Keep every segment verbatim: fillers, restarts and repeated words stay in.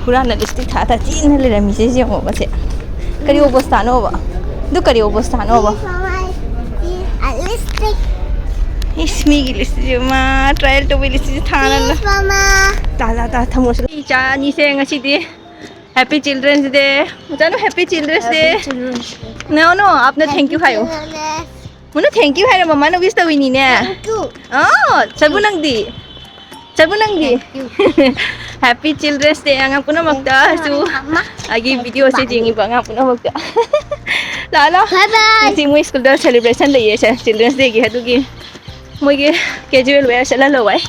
ꯍꯨꯔꯥꯟꯅ lipstick ꯊꯥ ꯊꯥ ꯆꯦꯟꯅ ꯂꯩꯔꯝꯃꯤꯁꯦ ꯌꯦꯡꯉꯣꯕ ꯁꯦ꯫ ꯀꯔꯤ ꯑꯣꯕꯁꯊꯥꯅꯣꯕ? ꯑꯗꯨ ꯀꯔꯤ ꯑꯣꯕꯁꯊꯥꯅꯣꯕ? This for my, this, uh, lipstick. ꯏꯁ, ꯃꯤꯒꯤ ꯂꯤꯞꯁꯇꯤꯛꯁꯦ ꯃꯥ ꯇ꯭ꯔꯥꯏꯌꯦꯜ ꯇꯧꯕꯩ ꯂꯤꯞꯁꯇꯤꯛꯁꯦ ꯊꯥꯅ ꯂ-, This for my ꯇꯥ, ꯇꯥ, ꯇꯥ, ꯊꯝꯃꯣꯁꯤ꯫ ꯏꯆꯥ ꯑꯅꯤꯁꯦ ꯉꯁꯤꯗꯤ Happy Children's Day. ꯃꯆꯥꯅꯨ, Happy Children's Day. Happy Children's Day. No, no, आपने thank you ꯍꯥꯏꯌꯣ꯫ Children's Day. ꯃꯨꯅꯨ, thank you ꯍꯥꯏꯔꯣ, ꯃꯃꯥꯅ wish ꯇꯧꯔꯤꯅꯤꯅꯦ꯫ Thank you. ꯑꯥ, ꯆꯠꯕꯨ ꯅꯪꯗꯤ? ꯆꯠꯕꯨ ꯅꯪꯗꯤ? Thank you. Happy Children's Day ꯑꯉꯥꯡ ꯄꯨꯝꯅꯃꯛꯇꯁꯨ꯫ Thank you, ꯃꯃꯥ꯫ ꯑꯩꯒꯤ videoꯁꯦ ꯌꯦꯡꯉꯤꯕ ꯑꯉꯥꯡ ꯄꯨꯝꯅꯃꯛꯇ꯫ ꯂꯥꯛꯑꯣ, ꯂꯥꯛꯑꯣ꯫ Bye bye. ꯉꯁꯤ ꯃꯣꯏ schoolꯗ celebration ꯂꯩꯌꯦ, ꯁꯦ, Children's Dayꯒꯤ꯫ ꯑꯗꯨꯒꯤ ꯃꯣꯏꯒꯤ casual wear ꯁꯦꯠꯍꯜꯂꯣ ꯍꯥꯏ꯫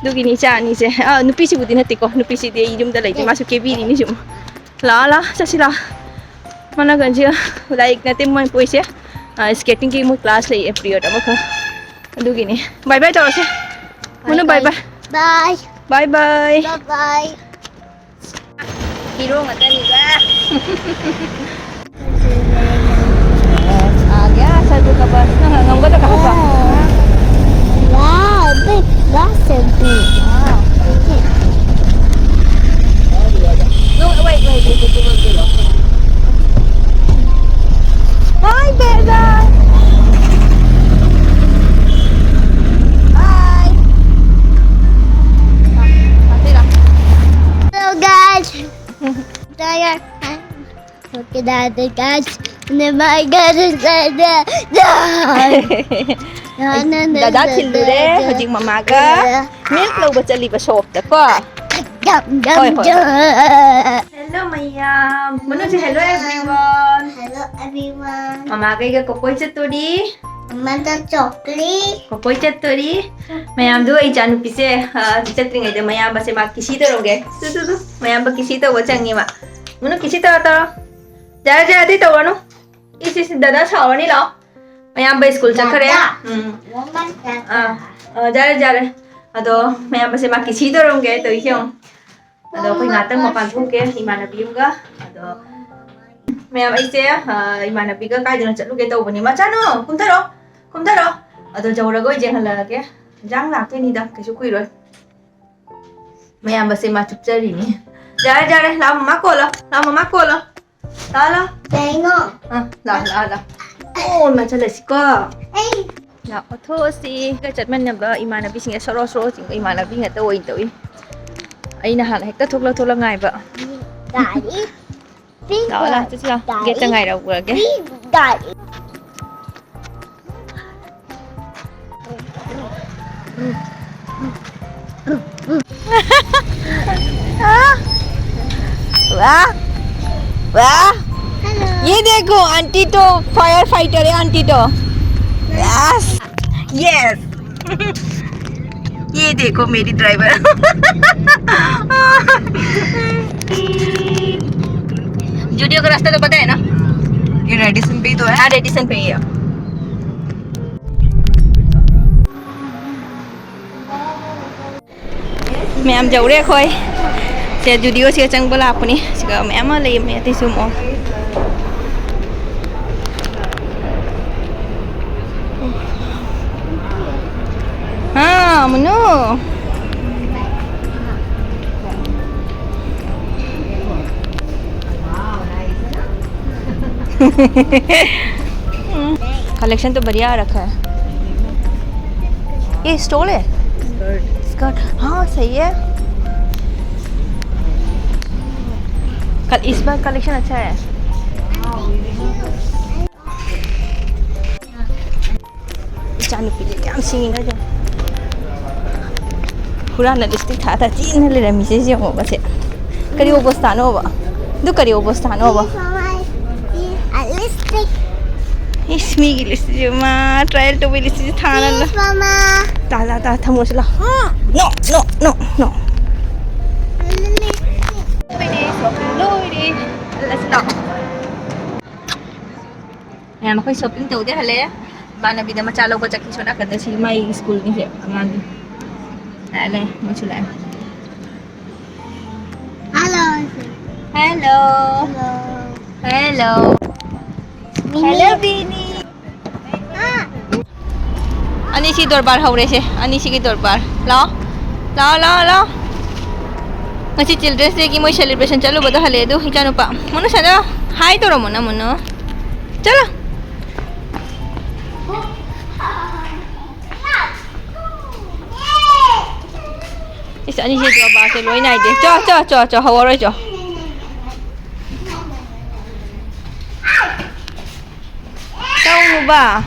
ꯑꯗꯨꯒꯤꯅꯤ ꯏꯆꯥ ꯑꯅꯤꯁꯦ꯫ ꯑꯥ, ꯅꯨꯄꯤꯁꯤꯕꯨꯗꯤ ꯅꯠꯇꯦꯀꯣ, ꯅꯨꯄꯤꯁꯤꯗꯤ ꯑꯩ ꯌꯨꯝꯗ ꯂꯩꯇꯦ, ꯃꯥꯁꯨ ꯀꯦꯕꯤꯔꯤꯅꯤ ꯁꯨꯝ꯫ ꯂꯥꯛꯑꯣ, ꯂꯥꯛꯑꯣ, ꯆꯠꯁꯤ ꯂꯥꯛꯑꯣ꯫ ꯃꯥꯅ ꯀꯩꯅꯣꯁꯤ ꯂꯥꯏꯔꯤꯛ ꯅꯠꯇꯦ ꯃꯣꯏ ꯄꯣꯏꯁꯦ꯫ ꯑꯥ, skatingꯒꯤ ꯃꯣꯏ class ꯂꯩꯌꯦ period ꯑꯃꯈꯛ꯫ ꯑꯗꯨꯒꯤꯅꯤ꯫ Bye bye ꯇꯧꯔꯁꯦ꯫ ꯃꯨꯅꯨ, bye bye꯫ Bye. Bye bye꯫ Bye bye. Hero ꯉꯥꯛꯇꯅꯤꯗ꯫ आ गया सर का बस। ꯉꯝꯒꯗ꯭ꯔꯥ ꯀꯥꯈꯠꯄ? Wow, big glass and big. Wow. No, wait, wait, wait, wait, wait, wait. Hi, Bella. Hi. Hello, guys. Tired. Okay, that the guys. Oh my God, it's like that. ꯗꯥꯗꯥ ꯊꯤꯜꯂꯨꯔꯦ꯫ ꯍꯧꯖꯤꯛ ꯃꯃꯥꯒ milk ꯂꯧꯕ ꯆꯠꯂꯤꯕ shopꯇ ꯀꯣ꯫ ꯍꯣꯏ, ꯍꯣꯏ, ꯍꯣꯏ꯫ Hello ꯃꯌꯥꯝ꯫ ꯃꯅꯨꯡꯁꯦ, hello everyone꯫ Hello everyone꯫ ꯃꯃꯥꯒ ꯑꯩꯒ ꯀꯣꯀꯣꯏ ꯆꯠꯇꯣꯔꯤ꯫ ꯃꯃꯥꯗ ꯆꯣꯀ꯭ꯂꯤ꯫ ꯀꯣꯀꯣꯏ ꯆꯠꯇꯣꯔꯤ꯫ ꯃꯌꯥꯝꯗꯨ ꯑꯩ ꯏꯆꯥꯅꯨꯄꯤꯁꯦ, ꯑ, ꯍꯧꯖꯤꯛ ꯆꯠꯇ꯭ꯔꯤꯉꯩꯗ ꯃꯌꯥꯝꯕꯁꯦ ꯃꯥ ꯀꯤꯁꯤ ꯇꯧꯔꯝꯒꯦ꯫ ꯇꯨ, ꯇꯨ, ꯇꯨ꯫ ꯃꯌꯥꯝꯕ ꯀꯤꯁꯤ ꯇꯧꯕ ꯆꯪꯉꯦ ꯃꯥ꯫ ꯃꯅꯨ ꯀꯤꯁꯤ ꯇꯧꯔꯣ, ꯇꯧꯔꯣ꯫ ꯌꯥꯔꯦ, ꯌꯥꯔꯦ, ꯑꯇꯩ ꯇꯧꯔꯅꯨ꯫ ꯏꯁ, ꯏꯁ, ꯗꯥꯗꯥ ꯁꯥꯎꯔꯅꯤ, ꯂꯥꯛꯑꯣ꯫ ꯃꯌꯥꯝꯕ school ꯆꯠꯈ꯭ꯔꯦ꯫ ꯗꯥꯗꯥ꯫ ꯎꯝ꯫ ꯃꯃꯥ ꯗꯥꯗꯥ꯫ ꯑꯥ, ꯑꯥ, ꯌꯥꯔꯦ, ꯌꯥꯔꯦ꯫ ꯑꯗꯣ ꯃꯌꯥꯝꯕꯁꯦ ꯃꯥ ꯀꯤꯁꯤ ꯇꯧꯔꯝꯒꯦ ꯇꯧꯔꯤꯁꯦ ꯌꯦꯡꯉꯣ꯫ ꯑꯗꯣ ꯑꯩꯈꯣꯏ ꯉꯥꯛꯇꯪ ꯃꯄꯥꯟ ꯊꯣꯛꯀꯦ ꯏꯃꯥꯟꯅꯕꯤ ꯑꯃꯒ꯫ ꯑꯗꯣ ꯃꯌꯥꯝ ꯑꯩꯁꯦ, ꯑ, ꯏꯃꯥꯟꯅꯕꯤꯒ ꯀꯥꯏꯗꯅꯣ ꯆꯠꯂꯨꯒꯦ ꯇꯧꯕꯅꯤ꯫ ꯃꯆꯥꯅꯨ, ꯀꯨꯝꯊꯔꯣ, ꯀꯨꯝꯊꯔꯣ꯫ ꯑꯗꯣ ꯌꯧꯔꯒ ꯑꯣꯏꯅ ꯌꯦꯡꯍꯜꯂꯛꯑꯒꯦ꯫ ꯏꯟꯖꯥꯡ ꯂꯥꯛꯇꯣꯏꯅꯤꯗ, ꯀꯩꯁꯨ ꯀꯨꯏꯔꯣꯏ꯫ ꯃꯌꯥꯝꯕꯁꯦ ꯃꯥ ꯆꯨꯞꯆꯔꯤꯅꯤ꯫ ꯌꯥꯔꯦ, ꯌꯥꯔꯦ, ꯂꯥꯛꯑꯣ, ꯃꯃꯥ ꯀꯣꯜꯂꯣ, ꯂꯥꯛꯑꯣ, ꯃꯃꯥ ꯀꯣꯜꯂꯣ꯫ ꯂꯥꯛꯑꯣ, ꯂꯥꯛꯑꯣ꯫ ꯀꯩꯅꯣ? ꯑꯥ, ꯂꯥꯛꯑꯣ, ꯂꯥꯛꯑꯣ, ꯂꯥꯛꯑꯣ꯫ ꯑꯣ, ꯏꯃꯥ, ꯆꯠꯂꯁꯤꯀꯣ꯫ ꯑꯩ ꯂꯥꯛꯑꯣ, ꯊꯣꯛꯑꯁꯤ꯫ ꯑꯩꯒ ꯆꯠꯃꯤꯟꯅꯕ ꯏꯃꯥꯟꯅꯕꯤꯁꯤꯡꯁꯦ ꯁꯣꯔꯣ ꯁꯣꯔꯣ ꯆꯤꯡꯕ ꯏꯃꯥꯟꯅꯕꯤ ꯉꯥꯛꯇ ꯑꯣꯏꯅ ꯇꯧꯏ꯫ ꯑꯩꯅ ꯍꯥꯟꯅ ꯍꯦꯛꯇ ꯊꯣꯛꯂꯛ ꯊꯣꯛꯂꯛ ꯉꯥꯏꯕ꯫ ꯒꯥꯔꯤ꯫ ꯂꯥꯛꯑꯣ, ꯂꯥꯛꯑꯣ, ꯆꯠꯁꯤ ꯂꯥꯛꯑꯣ꯫ ꯒꯥꯔꯤ꯫ ꯒꯦꯠꯇ ꯉꯥꯏꯔꯝꯃꯨꯔꯒꯦ꯫ ꯒꯥꯔꯤ꯫ वाह, वाह। ये देखो, आंटी तो फायर फाइटर है, आंटी तो। Yes, yes. ये देखो मेरी ड्राइवर। जूडियो का रास्ता तो पता है ना? ये रेडिसन पे ही तो है। हाँ, रेडिसन पे ही है। ꯃꯌꯥꯝ ꯌꯧꯔꯦ ꯑꯩꯈꯣꯏ꯫ ꯁꯦ ꯖꯨꯗꯤꯑꯣꯁꯤꯗ ꯆꯪꯕ ꯂꯥꯛꯄꯅꯤ꯫ ꯁꯤꯗ ꯃꯌꯥꯝ ꯑꯃ ꯂꯩꯔꯝꯃꯦ ꯑꯇꯩꯁꯨ ꯑꯃꯨꯛ꯫ हाँ, मुन्नू। कलेक्शन तो बढ़िया रखा है। ये स्टोल है? स्कर्ट। हाँ, सही है। कल, इस बार कलेक्शन अच्छा है। ꯏꯆꯥꯅꯨꯄꯤꯁꯦ ꯌꯥꯝ ꯁꯤꯡꯉꯤꯅ꯫ ꯍꯨꯔꯥꯟꯅ ꯂꯤꯞꯁꯇꯤꯛ ꯊꯥ ꯊꯥ ꯆꯦꯟꯅ ꯂꯩꯔꯝꯃꯤꯁꯦ ꯌꯦꯡꯉꯣꯕ ꯁꯦ꯫ ꯀꯔꯤ ꯑꯣꯕꯣꯁꯇꯥꯅꯣꯕ? ꯑꯗꯨ ꯀꯔꯤ ꯑꯣꯕꯣꯁꯇꯥꯅꯣꯕ? This is for my, this, uh, lipstick. ꯏꯁ, ꯃꯤꯒꯤ ꯂꯤꯞꯁꯇꯤꯛꯁꯦ ꯃꯥ ꯇ꯭ꯔꯥꯏꯌꯦꯜ ꯇꯧꯕꯩ ꯂꯤꯞꯁꯇꯤꯛꯁꯦ ꯊꯥꯔ ꯂ-, This is for my ꯇꯥ, ꯇꯥ, ꯇꯥ, ꯊꯝꯃꯣꯁꯤ ꯂꯥꯎ꯫ No, no, no, no. ꯂꯣꯏꯔꯦ, ꯁꯣꯄꯤꯡ ꯂꯣꯏꯔꯦ꯫ ꯍꯜꯂꯁꯤ ꯂꯥꯎ꯫ ꯃꯌꯥꯝ ꯑꯩꯈꯣꯏ ꯁꯣꯄꯤꯡ ꯇꯧꯗꯦ ꯍꯜꯂꯛꯑꯦ꯫ ꯏꯃꯥꯟꯅꯕꯤꯗ ꯃꯆꯥ ꯂꯧꯕ ꯆꯠꯈꯤ ꯁꯣꯝ ꯅꯥꯀꯟꯗ, ꯁꯤ ꯃꯥꯏ ꯁ꯭ꯀꯨꯜꯒꯤꯁꯦ ꯑꯉꯥꯡꯒꯤ꯫ ꯂꯥꯛꯑꯦ, ꯂꯥꯛꯑꯦ, ꯃꯣꯏꯁꯨ ꯂꯥꯛꯑꯦ꯫ Hello. Hello. Hello. Hello. Hello, Bini. ꯑꯅꯤꯁꯤ ꯗꯣꯔꯕꯥꯔ ꯍꯧꯔꯦꯁꯦ, ꯑꯅꯤꯁꯤꯒꯤ ꯗꯣꯔꯕꯥꯔ꯫ ꯂꯥꯛꯑꯣ, ꯂꯥꯛꯑꯣ, ꯂꯥꯛꯑꯣ, ꯂꯥꯛꯑꯣ꯫ ꯉꯁꯤ Children's Dayꯒꯤ ꯃꯣꯏ celebration ꯆꯠꯂꯨꯕꯗꯣ ꯍꯜꯂꯛꯑꯦ ꯑꯗꯨ ꯏꯆꯥꯅꯨꯄꯥ꯫ ꯃꯨꯅꯨ ꯁꯥꯟꯅ꯫ Hi ꯇꯧꯔꯝꯃꯣ ꯅꯪ ꯃꯨꯅꯨ꯫ ꯆꯠꯂꯣ꯫ ꯏꯁ ꯑꯅꯤꯁꯦ ꯖꯣꯕꯥꯁꯦ ꯂꯣꯏ ꯅꯥꯏꯗꯦ꯫ ꯆꯣ ꯆꯣ ꯆꯣ ꯆꯣ ꯍꯧꯔꯔꯣꯏ ꯆꯣ꯫ ꯇꯧꯅꯨꯕ꯫